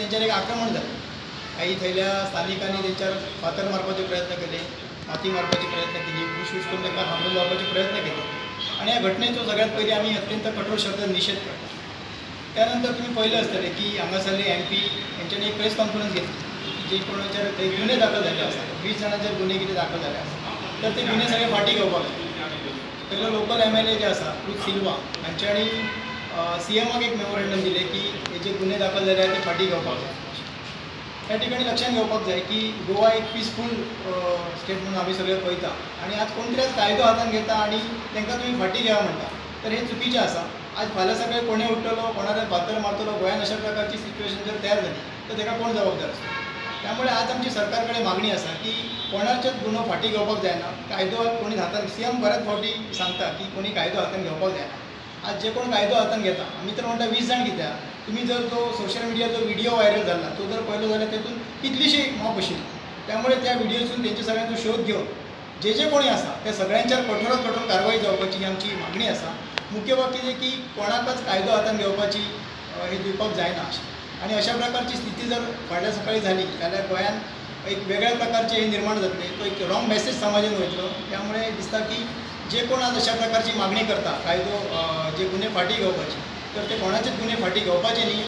तेंचेर एक आक्रमण जालें. काही थंयल्या स्थानिकांनी तेंच्यार फातर मारपाचे प्रयत्न केले, माती मारपाचे प्रयत्न केली, फुसफूस करून तांकां थांबोवन लावपाचे प्रयत्न केले आनी ह्या घटनेचो सगळ्यात पयलीं आमी अत्यंत कठोर शब्दान निशेध करता. त्यानंतर तुमी पळयलें आसतलें की हांगासरले एमपी हेंच्यांनी एक प्रेस कॉन्फरन्स घेतली की जे कोणाचेर थंय गुन्हे दाखल जाल्ले आसा, 20 जाणांचेर गुन्हे कितें दाखल जाल्ले आसा तर ते गुन्हे सगळे फाटीं घेवपाक जाय. थंयलो लोकल एमएलए जे आसा क्रूज सिल्वा हांच्यांनी सीएमाक एक मेमोरेंडम दिलें की हे जे गुन्हे दाखल जाले ते फाटीं घेवपाक जाय. त्या ठिकाणी लक्षात घेवपाक जाय की गोवा एक पिसफूल स्टेट म्हणून आमी सगळे पळयता आनी आज कोण तरी आज कायदो हातान घेता आनी तांकां तुमी फाटीं घेया म्हणटा तर हें चुकीचें आसा. आज फाल्यां सकाळी कोणें उठ्ठलो, कोणाक फातर मारतलो, गोंयान अशा प्रकारची सिच्युएशन जर तयार जाली तर ताका कोण जबाबदार आसता. त्यामुळे आज आमची सरकार कडेन मागणी आसा की कोणाचेच गुन्हो फाटीं घेवपाक जायना. कायदो कोणी हातान, सीएम बऱ्याच फावटी सांगता की कोणी कायदो हातान घेवपाक जायना. आज जे कोण कायदो हातान घेता, आमी तर म्हणटा 20 जाण कित्याक, तुमी जर तो सोशल मिडियाचो व्हिडिओ व्हायरल जाला तो जर पळयलो जाल्यार तेतून कितलीशी मॉब आशिल्ली. त्यामुळे त्या व्हिडिओसून तेंचे सगळ्यांचो शोध घेवन जे जे कोणी आसा त्या सगळ्यांचेर कठोरात कठोर कारवाई जावपाची ही आमची मागणी आसा. मुख्य बाब कितें की कोणाकच कायदो हातान घेवपाची हे दिवपाक जायना अशें आनी अशा प्रकारची स्थिती जर फाल्यां सकाळी जाली जाल्यार गोंयान एक वेगळ्या प्रकारचें हे निर्माण जातलें, तो एक रॉंग मॅसेज समाजान वयतलो. त्यामुळे दिसता की जे कोण आज अशा प्रकारची मागणी करता कायदो जे गुन्हे फाटीं घेवपाचे तर ते कोणाचेच गुन्हे फाटीं घेवपाचे न्ही.